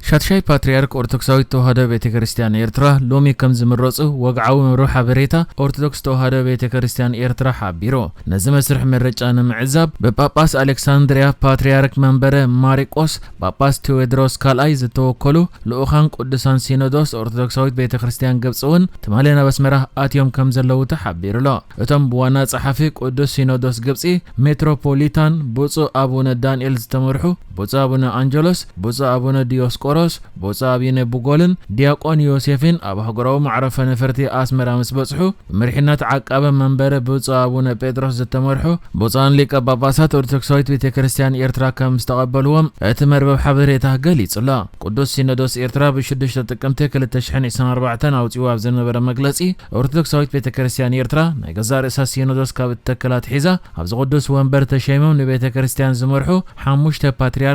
ሻድሻይ ፓትርያርክ ኦርቶዶክሳዊት ተዋህዶ ቤተ ክርስቲያን ኤርትራ ሎሚ ከም ዝምረጹ ወግዓዊ መርበብ ሓበሬታ ኦርቶዶክስ ተዋህዶ ቤተ ክርስቲያን ኤርትራ ሓቢሩ። ነዚ መስርሕ ምርጫ ንምዕዛብ ብጳጳስ ኣሌክሳንድርያ ፓትርያርክ መንበረ ማሪቆስ ጳጳስ ቴዎድሮስ ካልኣይ ዝተወከሉ ልኡኻን ቅዱሳን ሲኖዶስ ኦርቶዶክሳዊት ቤተ ክርስቲያን ግብጺ እውን ትማሊ ናብ ኣስመራ ኣትዮም ከም ዘለዉ ተሓቢሩ ኣሎ። እቶም ብዋና ጸሓፊ ቅዱስ ሲኖዶስ ግብጺ ሜትሮፖሊታን ብፁዕ ኣቡነ ዳንኤል ዝተመርሑ ብፁዕ ኣቡነ ኣንጀሎስ፣ ብፁዕ ኣቡነ ዲዮስቆሮስ፣ ብፁዕ ኣቡነ ቡጎልን ዲያቆን ዮሴፍን ኣብ ኣህጉራዊ መዕረፎ ነፈርቲ ኣስመራ ምስ በጽሑ፣ ብመሪሕነት ዓቃቢ መንበሪ ብፁዕ ኣቡነ ጴጥሮስ ዝተመርሑ ብፁዓን ሊቀ ጳጳሳት ኦርቶዶክሳዊት ቤተ ክርስቲያን ኤርትራ ከም ዝተቐበልዎም እቲ መርበብ ሓበሬታ ገሊጹ ኣሎ። ቅዱስ ሲኖዶስ ኤርትራ ብሽዱሽተ ጥቅምቲ ክልተ ሽሕን ዕስራን ኣርባዕተን ኣውጺኡ ኣብ ዝነበረ መግለጺ፣ ኦርቶዶክሳዊት ቤተ ክርስቲያን ኤርትራ ናይ ገዛእ ርእሳ ሲኖዶስ ካብ እትተክል ኣትሒዛ ኣብዚ ቅዱስ ወንበር ተሸይሞም ንቤተ ክርስቲያን ዝመርሑ ሓሙሽተ ፓትርያርካት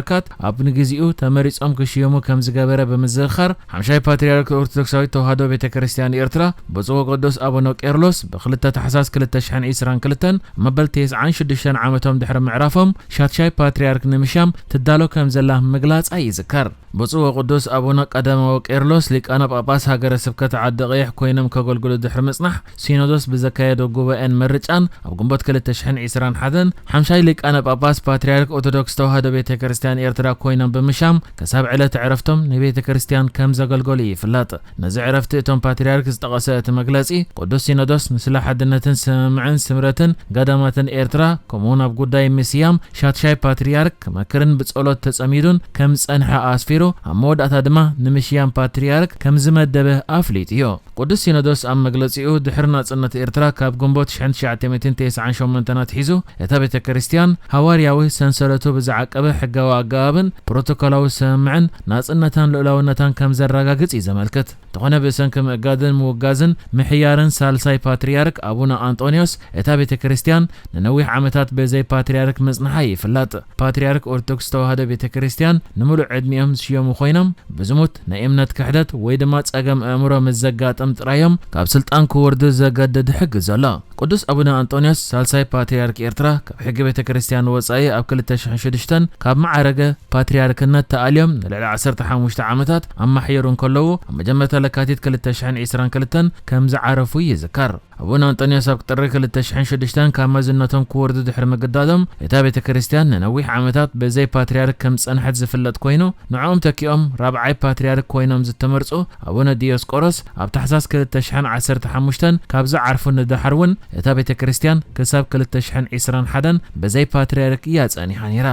ኣብ ንግዚኡ ተመሪጾም ክሽየሙ ከም ዝገበረ ብምዝኽኻር፣ ሓምሻይ ፓትርያርክ ኦርቶዶክሳዊት ተዋህዶ ቤተ ክርስቲያን ኤርትራ ብፁዕ ወቅዱስ ኣቡነ ቄርሎስ ብክልተ ታሕሳስ ክልተ ሽሕን ዕስራን ክልተን መበል ተስዓን ሽዱሽተን ዓመቶም ድሕሪ ምዕራፎም ሻድሻይ ፓትርያርክ ንምሻም ትዳሎ ከም ዘላ ምግላጻ ይዝከር። ብፁዕ ወቅዱስ ኣቡነ ቀዳማዊ ቄርሎስ ሊቃነ ጳጳስ ሃገረ ስብከት ዓዲ ቀይሕ ኮይኖም ከገልግሉ ድሕሪ ምጽናሕ፣ ሲኖዶስ ብዘካየዶ ጉባኤን ምርጫን ኣብ ግንቦት ክልተ ሽሕን ዕስራን ሓደን ሓምሻይ ሊቃነ ጳጳስ ፓትርያርክ ኦርቶዶክስ ተዋህዶ ቤተ ክርስቲያን ኤርትራ ኮይኖም ብምሻም፣ ክሳብ ዕለተ ዕረፍቶም ንቤተ ክርስቲያን ከም ዘገልገሉ ይፍለጥ። ነዚ ዕረፍቲ እቶም ፓትርያርክ ዝጠቐሰ እቲ መግለጺ፣ ቅዱስ ሲኖዶስ ንስለ ሓድነትን ስምምዕን ስምረትን ገዳማትን ኤርትራ፣ ከምኡውን ኣብ ጉዳይ ምስያም ሻድሻይ ፓትርያርክ ክመክርን ብጸሎት ተጸሚዱን ከም ዝጸንሐ ኣስፊሩ፣ ኣብ መወዳእታ ድማ ንምሽያም ፓትርያርክ ከም ዝመደበ ኣፍሊጡ እዩ። ቅዱስ ሲኖዶስ ኣብ መግለጺኡ፣ ድሕሪ ናጽነት ኤርትራ ካብ ግንቦት ሽሕን ትሽዓተ ሚእትን ተስዓን ሸሞንተን ኣትሒዙ፣ እታ ቤተ ክርስቲያን ሃዋርያዊ ሰንሰለቱ ብዝዓቀበ ሕጋዊ ኣገባብን ፕሮቶኮላዊ ስምምዕን ናጽነታን ልኡላውነታን ከም ዘረጋግጽ እዩ ዘመልክት። እንተኾነ ብሰንኪ ምእጋድን ምውጋዝን ምሕያርን ሳልሳይ ፓትርያርክ ኣቡነ ኣንጦንዮስ እታ ቤተ ክርስቲያን ንነዊሕ ዓመታት ብዘይ ፓትርያርክ ምጽንሓ ይፍለጥ። ፓትርያርክ ኦርቶዶክስ ተዋህዶ ቤተ ክርስቲያን ንምሉእ ዕድሚኦም ዝሽየሙ ኮይኖም ብዝሙት፣ ናይ እምነት ክሕደት ወይ ድማ ጸገም ኣእምሮ ምስ ዘጋጥም ጥራዮም ካብ ስልጣን ክወርዱ ዘገድድ ሕጊ ዘሎ። ቅዱስ ኣቡነ ኣንጦንዮስ ሳልሳይ ፓትርያርክ ኤርትራ ካብ ሕጊ ቤተ ክርስቲያን ወጻኢ ኣብ ክልተ ሽሕን ሽዱሽተን ካብ መዓረገ ፓትርያርክነት ተኣልዮም ንልዕሊ ዓሰርተ ሓሙሽተ ዓመታት ኣማሕየሩ እንከለዉ፣ ኣብ መጀመርታ ለካቲት ክልተ ሽሕን ዕስራን ክልተን ከም ዝዓረፉ ይዝከር። ኣቡነ ኣንጦንዮስ ኣብ ጥሪ ክልተ ሽሕን ሽዱሽተን ካብ መዝነቶም ክወርዱ ድሕሪ ምግዳዶም፣ እታ ቤተ ክርስቲያን ንነዊሕ ዓመታት ብዘይ ፓትርያርክ ከም ዝጸንሐት ዝፍለጥ ኮይኑ፣ ንዕኦም ተኪኦም ራብዓይ ፓትርያርክ ኮይኖም ዝተመርጹ ኣቡነ ዲዮስቆሮስ ኣብ ታሕሳስ ክልተ ሽሕን ዓሰርተ ሓሙሽተን ካብ ዝዓርፉ ንደሓር እውን፣ እታ ቤተ ክርስቲያን ክሳብ ክልተ ሽሕን ዕስራን ሓደን ብዘይ ፓትርያርክ እያ ጸኒሓ ነይራ።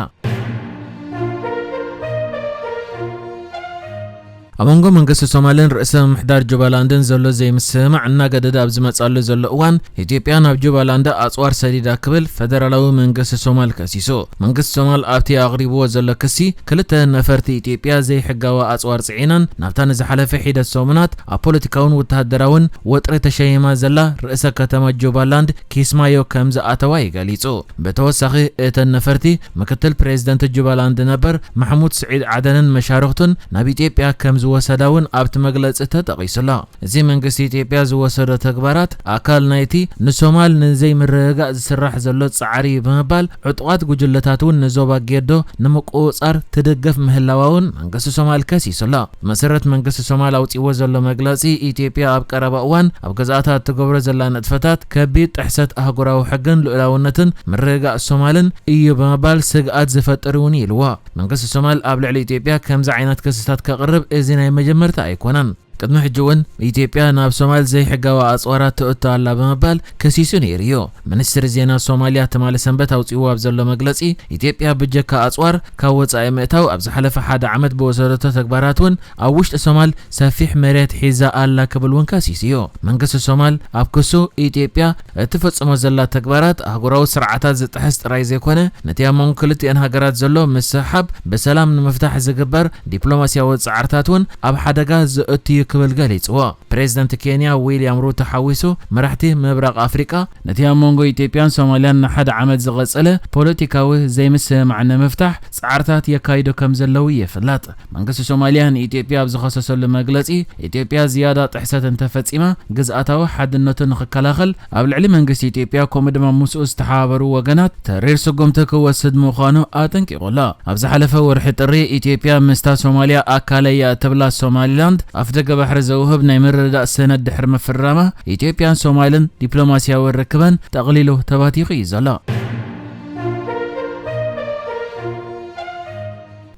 ኣብ መንጎ መንግስቲ ሶማልን ርእሰ ምምሕዳር ጁባላንድን ዘሎ ዘይምስምማዕ እናገደደ ኣብ ዝመጻሉ ዘሎ እዋን፣ ኢትዮጵያ ናብ ጁባላንድ ኣጽዋር ሰዲዳ ክብል ፈደራላዊ መንግስቲ ሶማል ከሲሱ። መንግስቲ ሶማል ኣብቲ ኣቕሪብዎ ዘሎ ክሲ፣ ክልተ ነፈርቲ ኢትዮጵያ ዘይሕጋዊ ኣጽዋር ጽዒነን ናብታ ንዝሓለፈ ሒደት ሰሙናት ኣብ ፖለቲካውን ወተሃደራውን ወጥሪ ተሸይማ ዘላ ርእሰ ከተማ ጁባላንድ ኪስማዮ ከም ዝኣተዋ እዩ ገሊጹ። ብተወሳኺ፣ እተን ነፈርቲ ምክትል ፕሬዚደንት ጁባላንድ ነበር ማሕሙድ ስዒድ ዓደንን መሻርኽቱን ናብ ኢትዮጵያ ከም ዝወሰዳ እውን ኣብቲ መግለጺ ተጠቒሱ ኣሎ። እዚ መንግስቲ ኢትዮጵያ ዝወሰዶ ተግባራት ኣካል ናይቲ ንሶማል ንዘይምርግጋእ ዝስራሕ ዘሎ ጻዕሪ እዩ ብምባል፣ ዕጡቓት ጉጅለታት እውን ንዞባ ጌዶ ንምቁጽጻር ትድግፍ ምህላዋ እውን መንግስቲ ሶማል ከሲሱ ኣሎ። ብመሰረት መንግስቲ ሶማል ኣውጺእዎ ዘሎ መግለጺ፣ ኢትዮጵያ ኣብ ቀረባ እዋን ኣብ ገዛእታ እትገብሮ ዘላ ንጥፈታት ከቢድ ጥሕሰት ኣህጉራዊ ሕግን ልኡላውነትን ምርግጋእ ሶማልን እዩ ብምባል ስግኣት ዝፈጥር እውን ኢልዎ። መንግስቲ ሶማል ኣብ ልዕሊ ኢትዮጵያ ከምዚ ዓይነት ክስታት ከቕርብ እዚ ናይ መጀመርታ ኣይኮነን። ቅድሚ ሕጂ እውን ኢትዮጵያ ናብ ሶማል ዘይሕጋዊ ኣጽዋራት ተእቱ ኣላ ብምባል ከሲሱ ነይሩ እዩ። ሚኒስትሪ ዜና ሶማልያ ትማሊ ሰንበት ኣውጺእዎ ኣብ ዘሎ መግለጺ፣ ኢትዮጵያ ብጀካ ኣጽዋር ካብ ወጻኢ ምእታው ኣብ ዝሓለፈ ሓደ ዓመት ብወሰደቶ ተግባራት እውን ኣብ ውሽጢ ሶማል ሰፊሕ መሬት ሒዛ ኣላ ክብል እውን ከሲሱ እዩ። መንግስቲ ሶማል ኣብ ክሱ፣ ኢትዮጵያ እትፈጽሞ ዘላ ተግባራት ኣህጉራዊ ስርዓታት ዝጥሕስ ጥራይ ዘይኮነ፣ ነቲ ኣብ መንጎ ክልቲአን ሃገራት ዘሎ ምስሕሓብ ብሰላም ንምፍታሕ ዝግበር ዲፕሎማስያዊ ጻዕርታት እውን ኣብ ሓደጋ ዘእቱ እዩ ክብል ገሊጽዎ። ፕሬዝደንት ኬንያ ዊልያም ሩቶ ሓዊሱ መራሕቲ ምብራቕ ኣፍሪቃ ነቲ ኣብ መንጎ ኢትዮጵያን ሶማልያን ንሓደ ዓመት ዝቐጸለ ፖለቲካዊ ዘይምስምማዕ ንምፍታሕ ጻዕርታት የካይዱ ከም ዘለዉ ይፍለጥ። መንግስቲ ሶማልያ ንኢትዮጵያ ኣብ ዝኸሰሰሉ መግለጺ፣ ኢትዮጵያ ዝያዳ ጥሕሰት እንተፈጺማ ግዝኣታዊ ሓድነቱ ንኽከላኸል ኣብ ልዕሊ መንግስቲ ኢትዮጵያ ከምኡ ድማ ምስኡ ዝተሓባበሩ ወገናት ተሪር ስጉምቲ ክወስድ ምዃኑ ኣጠንቂቑ ኣሎ። ኣብ ዝሓለፈ ወርሒ ጥሪ ኢትዮጵያ ምስታ ሶማልያ ኣካለይ እያ እትብላ ሶማሊላንድ ኣፍደገ ባሕሪ ዘውህብ ናይ ምርድዳእ ሰነድ ድሕሪ ምፍራማ ኢትዮጵያን ሶማልን ዲፕሎማስያዊ ርክበን ጠቕሊሉ ተባቲኹ እዩ ዘሎ።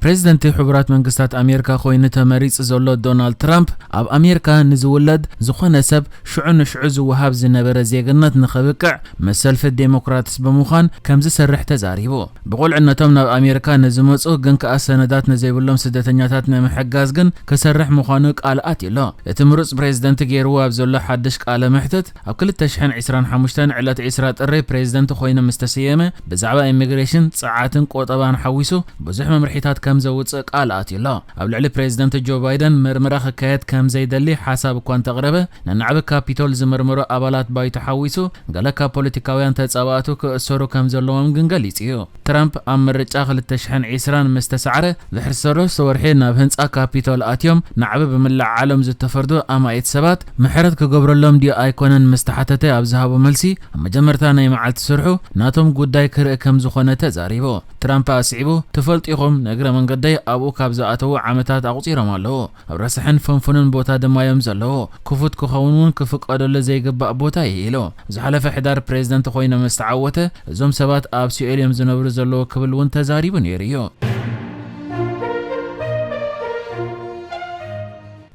ፕሬዝደንት ሕቡራት መንግስታት ኣሜሪካ ኮይኑ ተመሪጹ ዘሎ ዶናልድ ትራምፕ ኣብ ኣሜሪካ ንዝውለድ ዝኾነ ሰብ ሽዑ ንሽዑ ዝወሃብ ዝነበረ ዜግነት ንኸብቅዕ ምስ ሰልፊ ዴሞክራትስ ብምዃን ከም ዝሰርሕ ተዛሪቡ። ብቑልዕነቶም ናብ ኣሜሪካ ንዝመጹ ግን ከኣ ሰነዳት ንዘይብሎም ስደተኛታት ንምሕጋዝ ግን ክሰርሕ ምዃኑ ቃል ኣትዩ ኣሎ። እቲ ምሩጽ ፕሬዝደንት ገይርዎ ኣብ ዘሎ ሓድሽ ቃለ መሕትት ኣብ ክልተ ሽሕን ዕስራን ሓሙሽተን ዕለት ዕስራ ጥሪ ፕሬዝደንት ኮይኑ ምስ ተሰየመ ብዛዕባ ኢሚግሬሽን፣ ጸዓትን ቆጠባን ሓዊሱ ብዙሕ መምርሒታት ከም ዘውጽእ ቃል ኣትዩ ኣሎ። ኣብ ልዕሊ ፕሬዝደንት ጆ ባይደን መርመራ ክካየድ ከም ዘይደሊ ሓሳብ እኳ እንተቕረበ፣ ነናዕቢ ካፒቶል ዝመርመሩ ኣባላት ባይቶ ሓዊሱ ገለ ካብ ፖለቲካውያን ተጻባእቱ ክእሰሩ ከም ዘለዎም ግን ገሊጹ እዩ። ትራምፕ ኣብ ምርጫ ክልተ ሽሕን ዕስራን ምስ ተሳዕረ ድሕሪ ሰለስተ ወርሒ ናብ ህንጻ ካፒቶል ኣትዮም ናዕቢ ብምልዓሎም ዝተፈርዱ ኣማኢት ሰባት ምሕረት ክገብረሎም ድዩ ኣይኮነን ምስ ተሓተተ ኣብ ዝሃቦ መልሲ፣ ኣብ መጀመርታ ናይ መዓልቲ ስርሑ ናቶም ጉዳይ ክርኢ ከም ዝኾነ ተዛሪቡ። ትራምፕ ኣስዒቡ፣ "ትፈልጡ ኢኹም፣ ንእግረ መንገደይ ኣብኡ ካብ ዝኣተዉ ዓመታት ኣቑጺሮም ኣለዉ። ኣብ ረሳሕን ፈንፉንን ቦታ ድማ እዮም ዘለዉ። ክፉት ክኸውን እውን ክፍቀደሉ ዘይግባእ ቦታ እዩ" ኢሉ። ዝሓለፈ ሕዳር ፕሬዝደንት ኮይኑ ምስ ተዓወተ፣ "እዞም ሰባት ኣብ ሲኦል እዮም ዝነብሩ ዘለዉ" ክብል እውን ተዛሪቡ ነይሩ እዩ።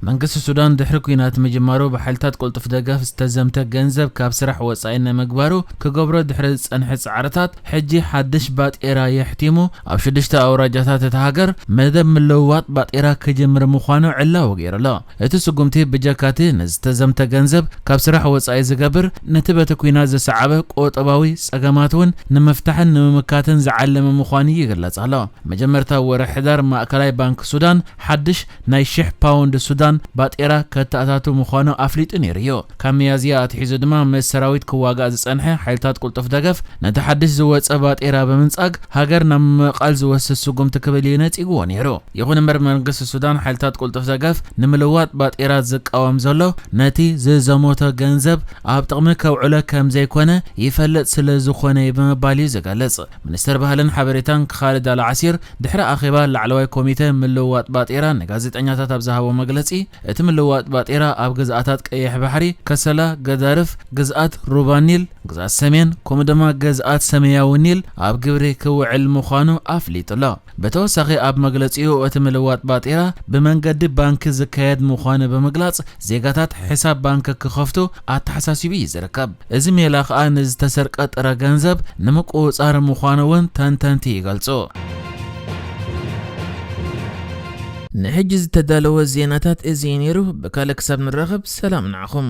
መንግስቲ ሱዳን ድሕሪ ኲናት ምጅማሩ ብሓይልታት ቅልጡፍ ደገፍ ዝተዘምተ ገንዘብ ካብ ስራሕ ወጻኢ ንምግባሩ ክገብሮ ድሕሪ ዝጸንሐ ጻዕርታት፣ ሕጂ ሓድሽ ባጤራ የሕቲሙ ኣብ ሽዱሽተ ኣውራጃታት እታ ሃገር መደብ ምልውዋጥ ባጤራ ክጅምር ምዃኑ ዕላዊ ገይሩ ኣሎ። እቲ ስጉምቲ ብጀካቲ ንዝተዘምተ ገንዘብ ካብ ስራሕ ወጻኢ ዝገብር፣ ነቲ በቲ ኲናት ዝሰዓበ ቁጠባዊ ጸገማት እውን ንምፍታሕን ንምምካትን ዝዓለመ ምዃኑ ይግለጽ ኣሎ። መጀመርታ ወርሒ ሕዳር ማእከላይ ባንክ ሱዳን ሓድሽ ናይ ሽሕ ፓውንድ ሱዳን ባጤራ ከተኣታቱ ምዃኑ ኣፍሊጡ ነይሩ እዩ። ካብ ሚያዝያ ኣትሒዙ ድማ ምስ ሰራዊት ክዋጋእ ዝጸንሐ ሓይልታት ቅልጡፍ ደገፍ ነቲ ሓድሽ ዝወጸ ባጤራ ብምንጻግ ሃገር ናብ ምምቓል ዝወስድ ስጉምቲ ክብል እዩ ነጺግዎ ነይሩ። ይኹን እምበር መንግስቲ ሱዳን ሓይልታት ቅልጡፍ ደገፍ ንምልዋጥ ባጤራ ዝቃወም ዘሎ ነቲ ዝዘሞቶ ገንዘብ ኣብ ጥቕሚ ከውዕሎ ከም ዘይኮነ ይፈልጥ ስለ ዝኾነ እዩ ብምባል እዩ ዝገልጽ። ሚኒስተር ባህልን ሓበሬታን ካሊድ ኣል ዓሲር ድሕሪ ኣኼባ ላዕለዋይ ኮሚተ ምልውዋጥ ባጤራ ንጋዜጠኛታት ኣብ ዝሃቦ መግለጺ፣ እቲ ምልውዋጥ ባጤራ ኣብ ግዝኣታት ቀይሕ ባሕሪ፣ ከሰላ፣ ገዳርፍ፣ ግዝኣት ሩባ ኒል፣ ግዝኣት ሰሜን፣ ከምኡ ድማ ግዝኣት ሰማያዊ ኒል ኣብ ግብሪ ክውዕል ምዃኑ ኣፍሊጡ ኣሎ። ብተወሳኺ ኣብ መግለጺኡ እቲ ምልዋጥ ባጤራ ብመንገዲ ባንኪ ዝካየድ ምዃኑ ብምግላጽ ዜጋታት ሕሳብ ባንኪ ክኸፍቱ ኣተሓሳሲቡ እዩ ዝርከብ። እዚ ሜላ ከኣ ንዝተሰርቀ ጥረ ገንዘብ ንምቁጽጻር ምዃኑ እውን ተንተንቲ ይገልጹ። ንሕጂ ዝተዳለወ ዜናታት እዚ እዩ ነይሩ። ብካልእ ክሳብ ንራኸብ ሰላም ንዓኹም።